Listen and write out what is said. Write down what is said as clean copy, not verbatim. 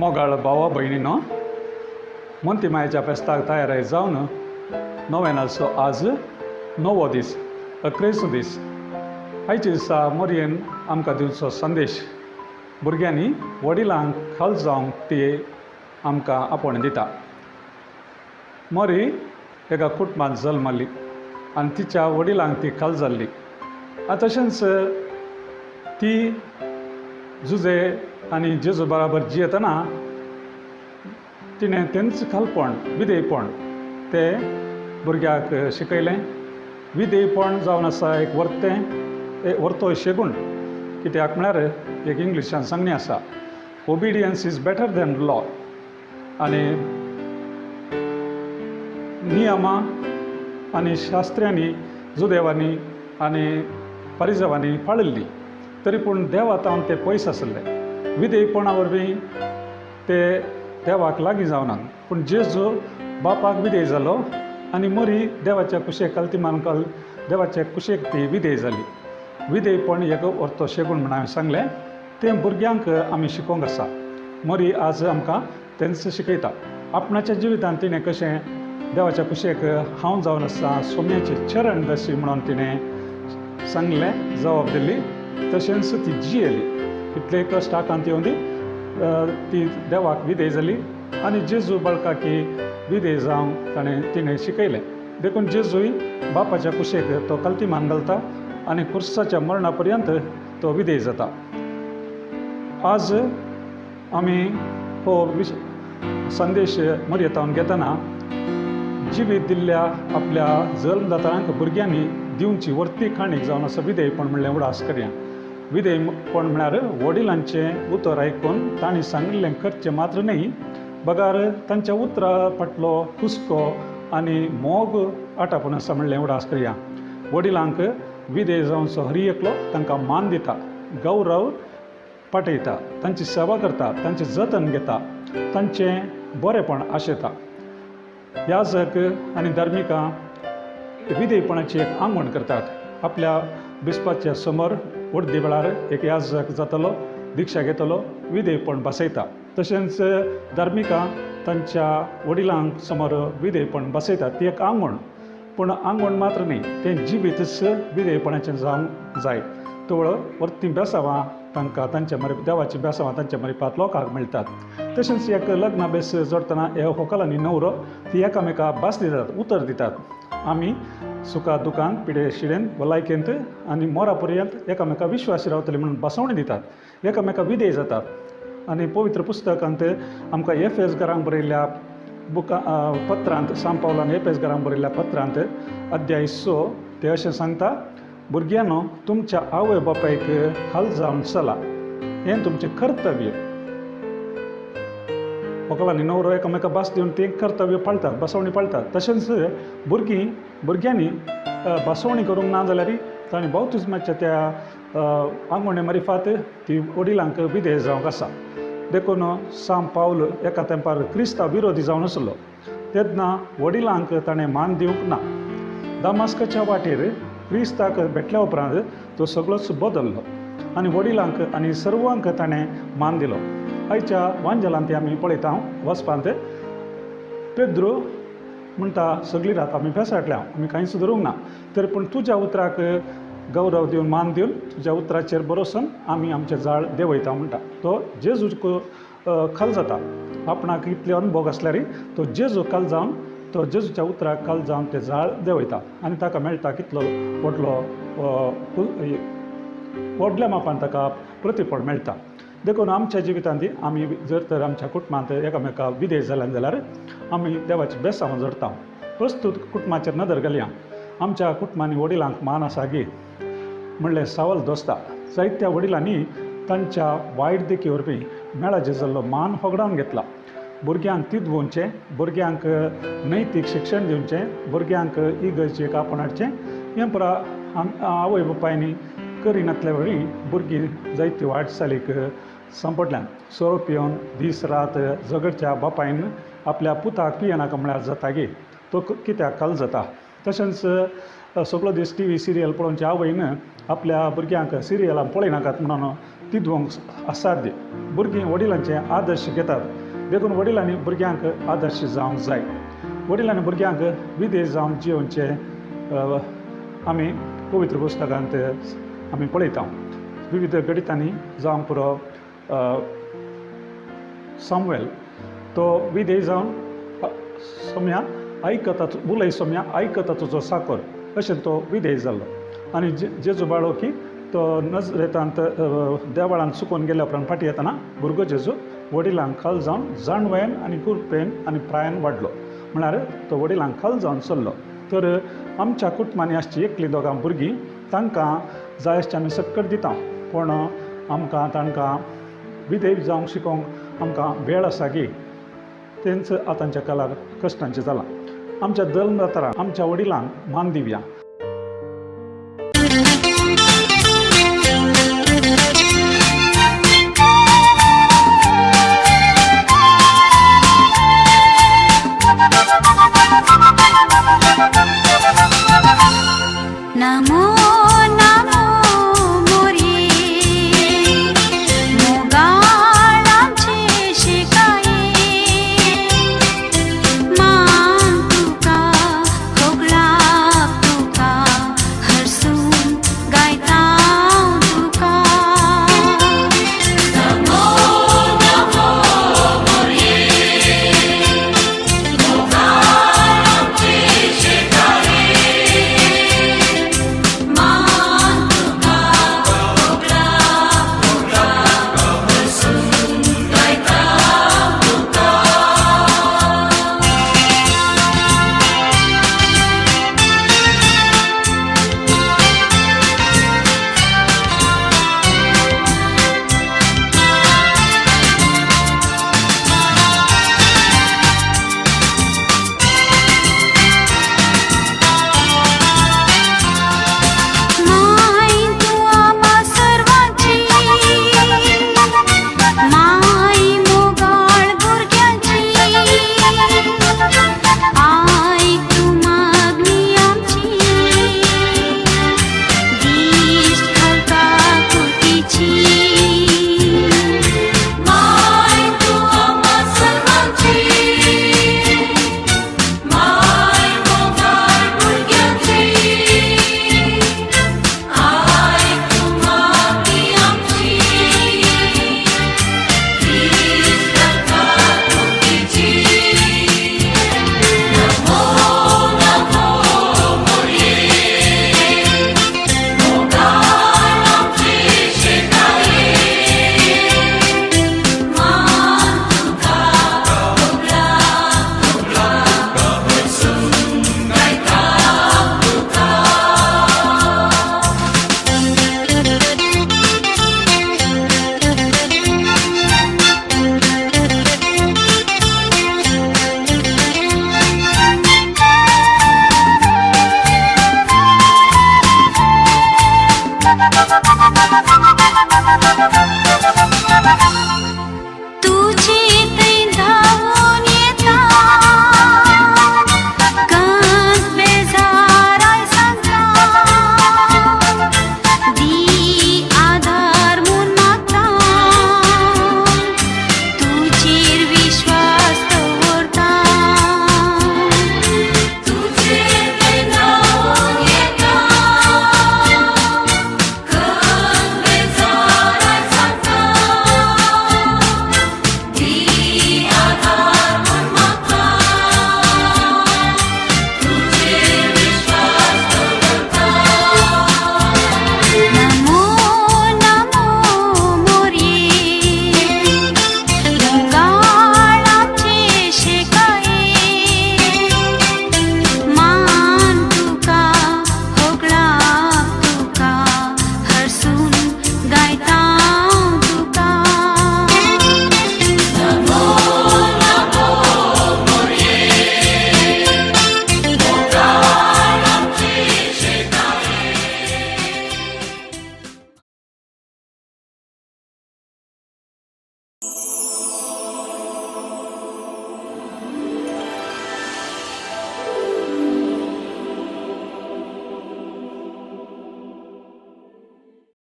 मोगाळ भावा भयणीनो, मोंती मायेच्या फेस्ताक तयाराय जावन नोवेनाचो आज नवो दीस, अक्रेचो दीस. आयच्या दिसा मोरयेन आमकां दिवचो संदेश, भुरग्यांनी वडिलांक खाल जावंक ती आमकां आपोवणें दिता. मोरी एका कुटुंबांत जल्मली आनी तिच्या वडिलांक ती खाल जाल्ली आनी तशेंच ती जुजे आनी जेजू बराबर जियेतना तिणें तेंच खालपण, विधेयपण ते भुरग्याक शिकयलें. विधेयपण जावन आसा एक वर्तें, एक वर्तो शेगूण. कित्याक म्हळ्यार एक इंग्लिशान सांगणी आसा, "Obedience is better than law." आनी नियमां आनी शास्त्र्यांनी, जुदेवांनी आनी परिजवांनी पाळिल्ली, तरी पूण देवा तावन ते पयस आसले. विधेयपणा वरवीं ते देवाक लागीं जावनात. पूण जेजू बापाक विधेय जालो आनी मरी देवाच्या कुशेक कल्तिमान कल देवाच्या कुशेक ती विधेय जाली. विधेयपण एक वर्तो शेगूण म्हण हांवें सांगलें. तें भुरग्यांक आमी शिकोवंक आसा. मरी आज आमकां तेंच शिकयता. आपणाच्या जिवितांत तिणें कशें देवाच्या कुशेक हांव जावन आसा सोम्याचें चरण दशी म्हणून तिणें सांगलें, जबाब दिली, तशेंच ती जियेली. इतले कश्ट आकांत येवन दी, ती देवाक विधेय जाली आनी जेजू बाळकाकी विधेय जावंक ताणें तिणें शिकयलें. देखून जेजूय बापाच्या कुशेक तो कल्तिमान घालता आनी खुर्साच्या मरणा पर्यंत तो विधेय जाता. आज आमी हो विश संदेश मरयेतावन घेतना जिवीत दिल्ल्या आपल्या जल्मदातांक भुरग्यांनी दिवची वर्ती काणीक जावन आसा विधेयपण म्हणलें उडास करया. विधेयपण म्हळ्यार वडिलांचें उतर आयकून तांणी सांगिल्लें करचें मात्र न्हय, बगार तांच्या उतरा फाटलो हुस्को आनी मोग आटापून आसा म्हणलें उडास करया. वडिलांक विधेय जावचो हरी एकलो तांकां मान दिता, गौरव पाठयता, तांची सेवा करता, तांचें जतन घेता, तांचें बरेपण आशेता. याजक आनी धार्मिकां विधेयपणाची एक आंगवण करतात. आपल्या बिस्पाच्या समोर उर्दी वेळार एक याजक जातलो, दिक्षा घेतलो, विधेयपण बसयता. तशेंच धार्मिकां तांच्या वडिलांक समोर विधेयपण बसयतात. ती एक आंगवण, पूण आंगवण मात्र न्ही, तें जिवीतच विधेयपणाचें जावंक जाय. तवळ वर्ती बेसांवां तांकां तांच्या मरे देवाचीं बेसांवां तांच्या मरिपात लोकांक मेळटात. तशेंच एक लग्ना बेस जोडटना हे व्हंकल आनी न्हवरो ती एकामेका भास दितात, उतर दितात, आमी सुखा दुखान, पिडे शिडेन, भलायकेंत आनी मोरा पर्यंत एकामेका विश्वासी रावतले म्हणून बसवणी दितात, एकामेका विधेय जातात. आनी पवित्र पुस्तकांत आमकां एफ एस घरांक बरयल्ल्या बुका पत्रांत, सांत पावलान एफ एस घरांक बरयल्ल्या पत्रांत अध्याय 6 ते अशें सांगता, "भुरग्यांनो, तुमच्या आवय बापायक खाल जावन चला, हें तुमचें कर्तव्य." व्हंकल आनी न्हवरो एकामेका भास दिवन तें कर्तव्य पाळतात, बसवणी पाळतात. तशेंच भुरगीं भुरग्यांनी बसवणी करूंक ना जाल्यार तांणी बाप्तिज्माच्या त्या आंगवणे मारिफात ती वडिलांक विधेय जावंक आसा. देखून सांत पावल एका तेंपार क्रिस्तांव विरोधी जावन आसलो, तेन्ना वडिलांक ताणें मान दिवंक ना. दामास्काच्या वाटेर क्रिस्ताक भेटल्या उपरांत तो सगळोच बदल्लो आनी वडिलांक आनी सर्वांक ताणें मान दिलो. आयच्या वांजेलांत ती आमी पळयता. वचपांत पेद्रू म्हणटा, "सगळी रात आमी बेसाटल्या, आमी कांयच धरूंक ना, तरी पूण तुज्या उतराक गौरव दिवन, मान दिवन, तुज्या उतराचेर भरोसन आमी आमचें जाळ देंवयता" म्हणटा. तो जेजूक खाल जाता. आपणाक इतले अनुभव आसल्यार तो जेजू खाल जावन, तो जेजूच्या उतराक खाल जावन ते जाळ देंवयता आनी ताका मेळटा कितलो व्हडलो, व्हडल्या मापान ताका प्रतिफळ मेळटा. देखून आमच्या जिवितांत आमी जर तर आमच्या कुटुंबांत एकामेका विधेय जाल्यार जाल्यार आमी देवाची बेसांव जोडटा. प्रस्तूत कुटुंबाचेर नदर घालया. आमच्या कुटुंबांनी वडिलांक मान आसा गी म्हणलें सवाल दोसता. जायत्या वडिलांनी तांच्या वायट देखी वरवीं मेळाचे जाल्लो मान होगडावन घेतला. भुरग्यांक तिदवोवचें, भुरग्यांक नैतीक शिक्षण दिवचें, भुरग्यांक इगर्जेक आपोवन हाडचें, हें पुरा आवय बापायनी करिनातल्या वरी भुरगीं जायती वायट चालीक सांपडल्यात. सोरो पिवन दीस रात झगडच्या बापायन आपल्या पुताक पियेनाका म्हळ्यार जाता गी? तो कित्याक काल जाता? तशेंच सगळो दीस टीव्ही सिरियल पळोवचे आवयन आपल्या भुरग्यांक सिरियलां पळयनाकात म्हणून तिदवंक असाध्य. भुरगीं वडिलांचे आदर्श घेतात, देखून वडिलांनी भुरग्यांक आदर्श जावंक जाय. वडिलांनी भुरग्यांक विधेय जावन जियोवचें आमी पवित्र पुस्तकांत आमी पळयता. विविध घडितांनी जावंक पुरो, सामुएल तो विधेय जावन, सोम्या आयकता, उलय सोम्या, आयकता तुजो साकोर, अशें तो विधेय जाल्लो. आनी जेजू बाळो की तो नजरेतांत देवळांत चुकोवन गेल्या उपरांत फाटीं येतना भुरगो जेजू वडिलांक खाल जावन जाणवयन आनी कृपेन आनी प्रायन वाडलो, म्हळ्यार तो वडिलांक खाल जावन चल्लो. तर आमच्या कुटुंबांनी आसची एकलीं दोगां भुरगीं, तांकां जाय आसचें आमी सक्कड दिता, पूण आमकां तांकां विधेय जावंक शिकोवंक आमकां वेळ आसा गी? तेंच आतांच्या काळार कश्टांचें जालां. आमच्या धर्मदातरां, आमच्या वडिलांक मान दिवया.